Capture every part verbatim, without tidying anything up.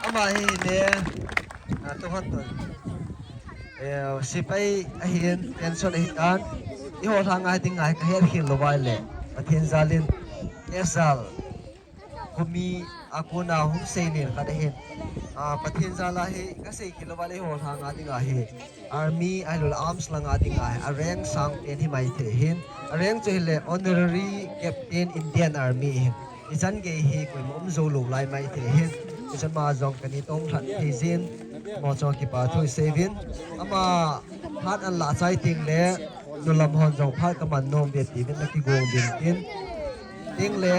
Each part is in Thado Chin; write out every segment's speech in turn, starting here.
Ama hi ne, a, tu hon tu. Eh, sipai ahin, pension ahi tan. Eiho lhang a ding a hi kahet khel lou vai le. Pathen jalin. Esal. Kumi a kona hung sei nin khat ahin. A, Pathen jal a hi kasei khel lou vai le eiho lhang a ding a hi. Army, ahilou le arms lang a ding a hi. A rank sang pen hi mai thei hin. A rank chu hile Honorary Captain Indian Army hin. Ichan gei hi koima um jou lou lai mai thei hin. Ichan ma jong kani tong lhat thei jin. Mo chong kipa thu sei vin. Ama phat an la chai ting le. Nulam hon jong phat kaman nom ve ti vin na kigong vin tin. Ting le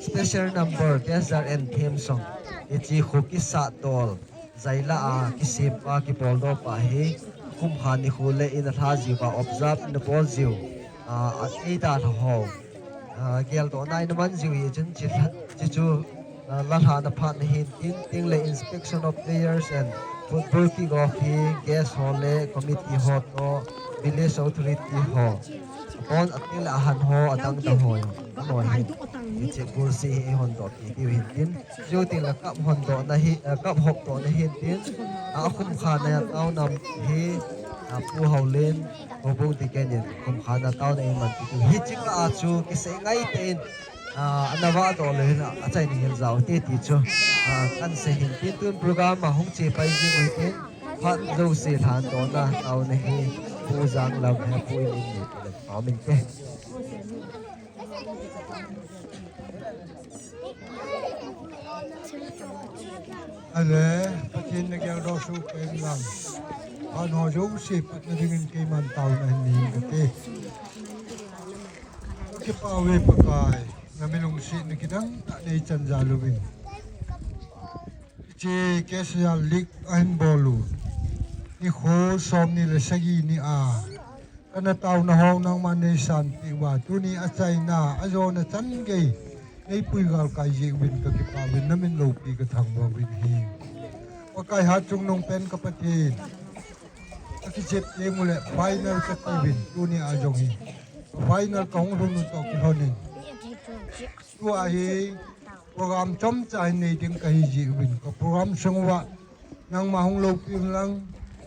special number, K S R N theme song. Ichi khu kisa tol. Zaila a, kisim pa, kipoldo pa hi. Kum kha ni khu le in a lha jiu va observe na bol jiu. A, a, ei ta lha ho. A, gel to nai na man jiu hi chun chi lha, chi chu, a, la lha na phat na hin tin ting le inspection of players and football kick off hi guest ho le committee ho to village authority ho. Pon a ting le a han ho a dang dang ho. Ano hin. Ichi bul si hi hon to ki tiu hin tin. Ju tin la kap hon to na hi, eh, kap hop to na hin tin. A khum kha na ya tau nam hi, a pu hau len, pu pu ti ken yin, khum kha na tau na in man ti tu. Hi chik a chu ki sei ngai te in, a, ana va to le hin a chai ni hin zau te ti chu. A, kan sei hin tin tun program a hung chi pai ji ui tin. Phat zo si than to na tau na hi, pu jang lam he pu in in ni ti le. Amin te. Ale, Pathen na geldoh soh peh in lang. Phat ho jouse patna dingin keiman taona hin nei kate. Kipah uve Pakai, na milungsetna kidang tah nei chan jal uvin. Hiche K S L League ahin bol u. Nikho som ni le sagi ni a. Kana taona ho nangman nei sanpeh uva, tuni a chaina, a jona chan gei. Nei pui galkai jeh uvin ka kipah uvin, na min loupi ka thangvah uvin ahi. Pakai hat chungnung pen ka Pathen. Ka kichep teng uleh final ka ti uvin, tuni a jong hi. Final ka hung lhun u toh kilhon in. Tua hi program chomcha hin nei ding ka hi jeh uvin. Ka program sung uva. Nangma hung loupi un lang,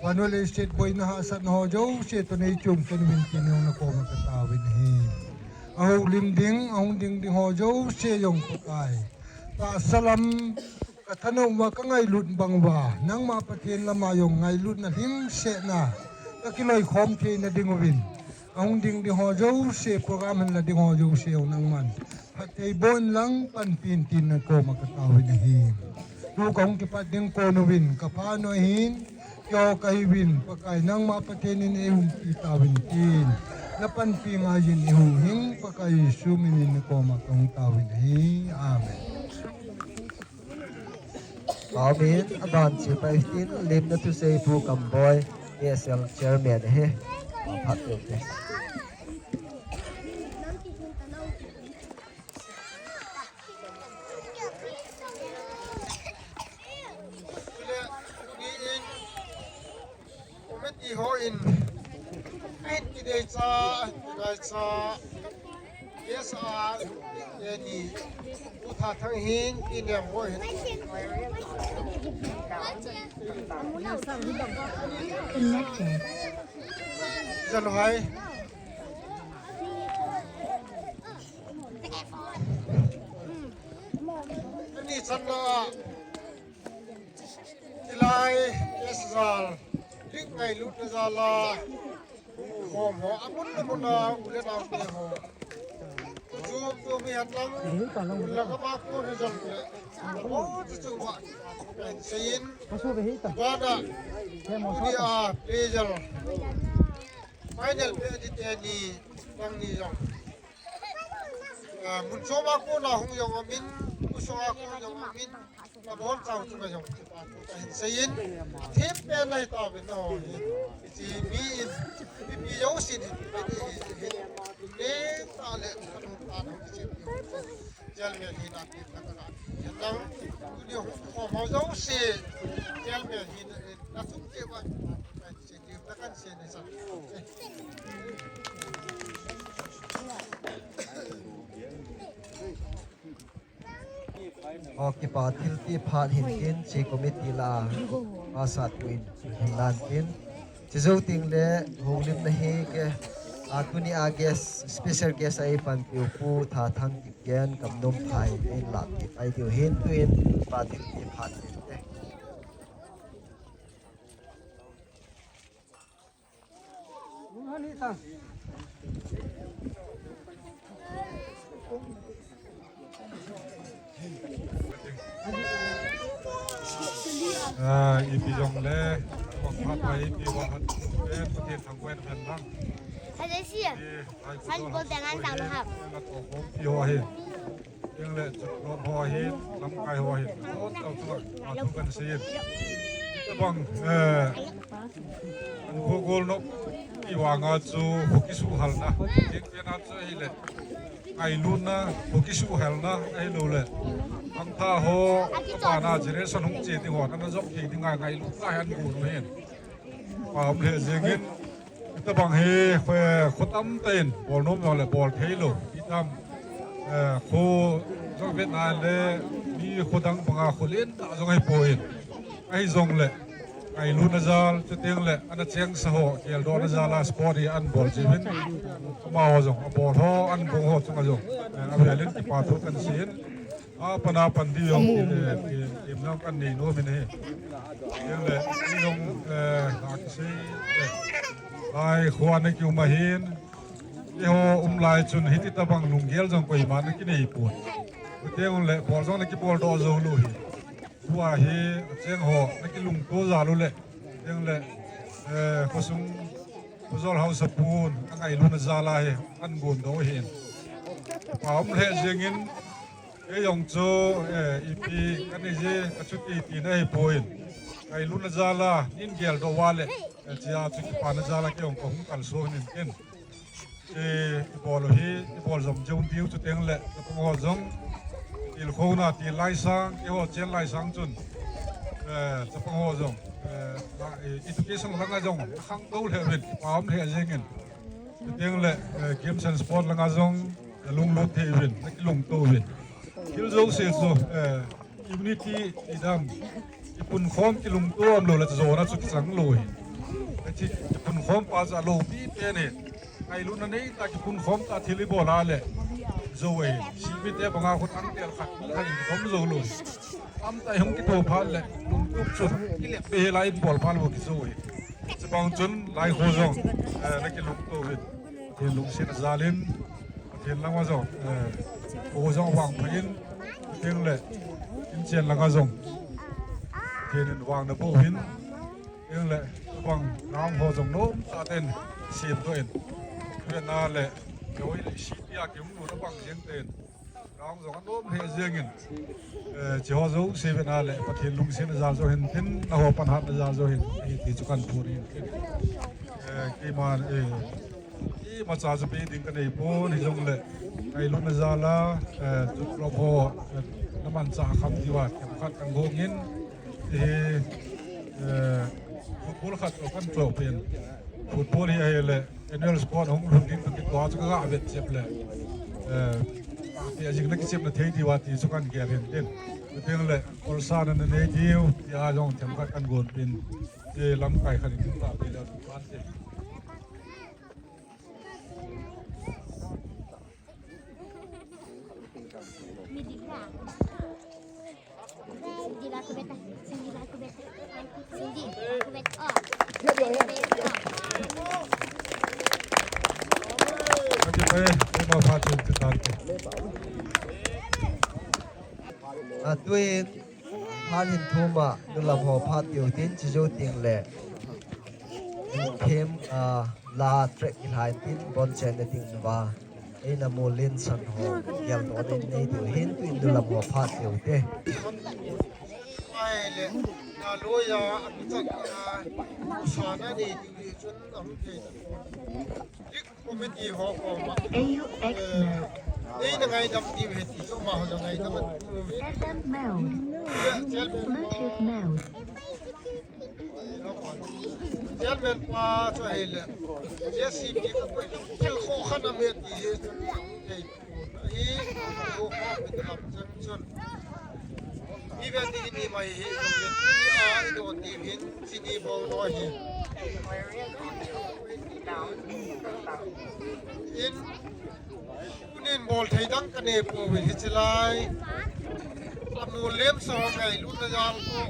vannoi leiset boina hahsatna ho jouse toh nei chungchang uvin tin jong na koma ka taovin ahi. Ahoulim ding, ahung ding ding ho jouse jong Pakai. Tahsa lam ka thanom uva ka ngailut bang uva, nangma Pathen lama jong ngailutna lhingsetna ka kiloikhom theina ding uvin. Ahung ding ding ho jouse, program hin la ding ho jouse jong nangman phatthei boh in lang panpi in tin na koma ka taovin ahi. Tu ka hung kipat ding kon uvin, ka phat u ahin, keiho ka hiuvin, Pakai nangma Pathen in eiumpi tauvin tin. Na panpi ngai jin eihung hing, Pakai Jesu min in na koma ka hung taovin ahi. Amen. Amen. Aban chu pai tin, limna thusei Pu Kamboi, K S L Chairman ahi. Phat tu te. Committee ho in, ahin kidei cha, ahin kidei cha, yes, a, e ni, u tha thang hin, ki nem ho hin. Zan hai. Ani chan la. Hilai, yes, jal. Dik ngailutna jal a. Khom ho, amun amun a, u le nao te ho. Chom chom hi hat lang, u le ka ma ko ni jal le. Mo chu chu wa. Kan sei in. Ba da. Ni a, pe jal. Final pe di te ni, bang ni jal. Ah, mun chom a kona hung jong umin, mun chom a kona jong umin, abon chau chu ka jong kipa thu kahin sei in, thim pen ahi tauvin aho hi, hiche mi in, mipi jousen hin, hiche hi, hi, leng tah le, kanung tah le, hiche hi, chairman hin a, hin a, hin a, hin a, tuni hung khom ho jouse, chairman hin a, hin a, thum te ba, Aw, kipa thilpeh phat hintin, hiche committee lah a, pastor pu in hin lan tin. Chujou tengle, houlimna hi ke, a, tuni a guest, special guest a eipanpiu Pu Thathang Kipgen, Kamnom Phai, eihin lah kit ahi diu hin, tuin, kipa thilpeh phat hinte. Ah, ipi jongle, Pathen thangvah in umhen lang. Hallelujah. Hallelujah. Ipi ho ahi. Tengle chutrom ho ahin, lamkai ho ahin, hon tau chunga, a, thu kahin seiyin. Tabang, eh, an kho golnop i vanga chu kho kisuhhalna. Tengtena chu ahile, ngailutna, kho kisuhhalna, ahilouleh khangthah ho, abana generation hung che ding ho, ana jop thei dinga ngailutna hi an gon u ahin. Pha um lheh jengin, hitabang hi, kho, kho tamtah in, bol nom jongle bol theilou. Hitam, eh, kho jong vetna le, mi kho dang banga kho lentah jong ahipoi. Ahijongle, ngailutna jal, chutengle, ana chengsa ho, geldohna jal a sport hi an bol jiuvin. Amaho jong, abol ho, an bol ho chunga jong, eh, avel in kipa thu kahin seiyin. A, pana pan di jong, eh, eh, eh, nam kan nei nom in ahi. Tengle, i jong, eh, na kisei, eh, lai kho a na kium ahin. Eiho um lai chun hiti tabang lunggel jong koima na kinei pon. Tengle, bol jong na kibol doh jou lou hi. Tua hi, acheng ho, na kilungto jal u le. Tengle, eh, khosung, khojol haosa pun, angailutna jal a hi, an gon doh u ahin. Pha um lheh jengin, Kei jong chu, eh, ipi kanei je, kachuti tina ahipoi. Ngailutna jal a, nei geldoh uva le, eh, chia chu kipana jal a kei jong kahung kalson in tin. Eh, ibol u hi, ibol jom jeng diu chutengle, chapang ho jong, tilkhouna, til laisang, keiho chen laisang chun, eh, chapang ho jong, eh, la, eh, education langa jong, khangtou lheh uvin, pha um lheh jengin. Chutengle, eh, games and sport langa jong, na lunglut thei uvin, na kilungto uvin. Thil jouse chu, eh, unity idam, kipunkhom kilungto umlou le jona chu kichang lou hi. Hiche kipunkhom pa chu alopi pen ahi. Ngailutna neitah a kipunkhom tah a thil ibol a le jou ahi. Sihmite banga kho tangtel khat, mi khat in kidom jou lou hi. Tamtah hung kitoh phat le, lungtup chu, ilep be hela ibol phat lou kijou hi. Chubang chun, lai kho jong, eh, na kilungto uvin. Pathen lungset a jal in, Pathen langa jong, eh, kho jong vangpha in, tengle, inchen langa jong, Pathen in vang naboh uvin, tengle, vang nam ho jong nomtah tah in, semdoh in, vetna le, keiho le city a kihung lutna bang jeng tah in, Ground jong anom lheh jengin, eh, hiche ho jouse vetna le Pathen lungsetna jal jong hin tin, nangho panhatna jal jong hin, ahi ti chu kahin phon in tin. Eh, keiman, eh, imacha chu pe ding kanei pon, hijongle, ngailutna jal a, eh, chutrom ho, eh, na manchah kham diuva, themkhat kahin gong in, hiche hi, eh, football khat chu kahin choh pen. Football hi ahile, annual sport hung lhun ding toh kitoh a chu kaga vet jep le, eh, ati a jing na kichepna thei diuva ti chu kahin gel hin tin. Chutengle, olsa na nanei diu, tia jong themkhat kahin gon pin. Hiche lamkai khat in tahpeh le, pan tin. Atuin, phat hin thum a, nulam ho phat tiu tin, chujou tengle. Thim, ah, la track kilhai tin, bon chen na ding nuva. Eina molin san ho, geldoh nei nei diu hin tuin nulam ho phat tiu te. Ai le, na loya, a tu chak na, sa na nei diu hi chun a hung thei ta. Dik committee ho koma. A U X mode. Eina ngaidam diu hi ti, koma ho ngaidam. F M mode. Bluetooth mode. Chairman pa chu ahile, J C B ka koi thil kho khat a me ti hi chu, hei, hi, kho kho mi lam chan chun. Ive ding ni mai hi, tunia i don ding hin, chini bol noi hi. In, tunin bol thei dang ka nei pouvin hichelai. Amu lem so ngailutna jal ko.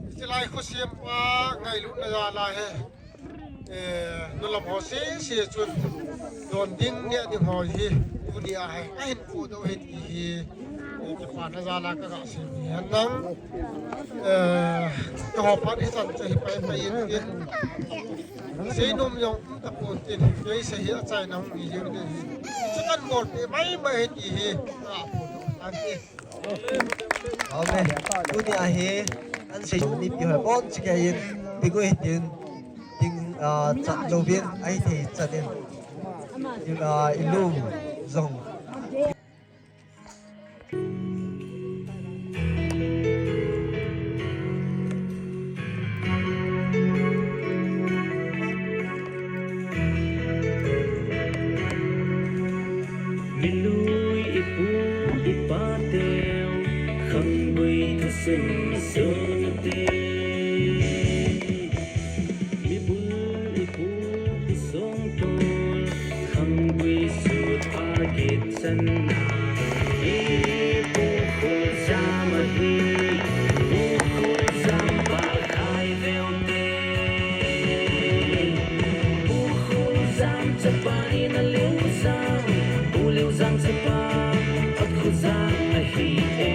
Hichelai khosem pa ngailutna jal a he. Eh, nulam ho sese chun don ding neh ding ho hi, tunia hi, ahin podoh hi ti hi, eh, kipana jal a ka ga sei hi hen lang, eh, keiho phat hichan chu hi pai pai in tin, seinom jong um tapon tin, kei sei hi achaina hung hi jeng ding hi, chu kan bolpeh mai mai hi ti hi, ka podoh tan ti. Amen. Tunia hi, an sei mipi ho bon chikei in, Bigui hitin, ding, ah, chat louvin, ahithei chat in, ding, ah, i lu jong. Milui ipu ipa teu, khanggui thasim sun te. Mibul ipu isong tol, khanggui sut pha kit channa. Ipu Khuljam ahi, Pu Khuljam pa khai veu te. Pu Khuljam chapa in a Liujang, Pu Liujang chapa, Ot Khuljang ahi e.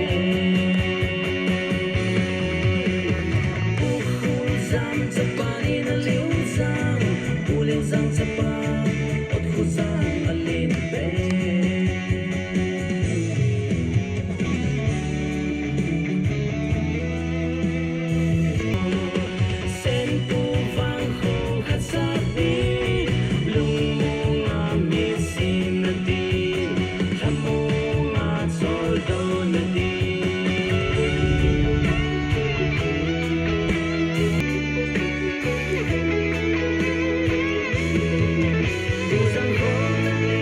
Pu Khuljam chapa in a Liujang, Pu Liujang chapa, Ot Khuljang alen pe. Senpu vang ho khat sa pi, lungmong a mi sin na ti, lhamong a chol do na ti. Buzang ho na ti,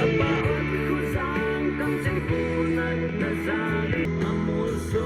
apa ot khuzang kam sen ku na na za, amul so.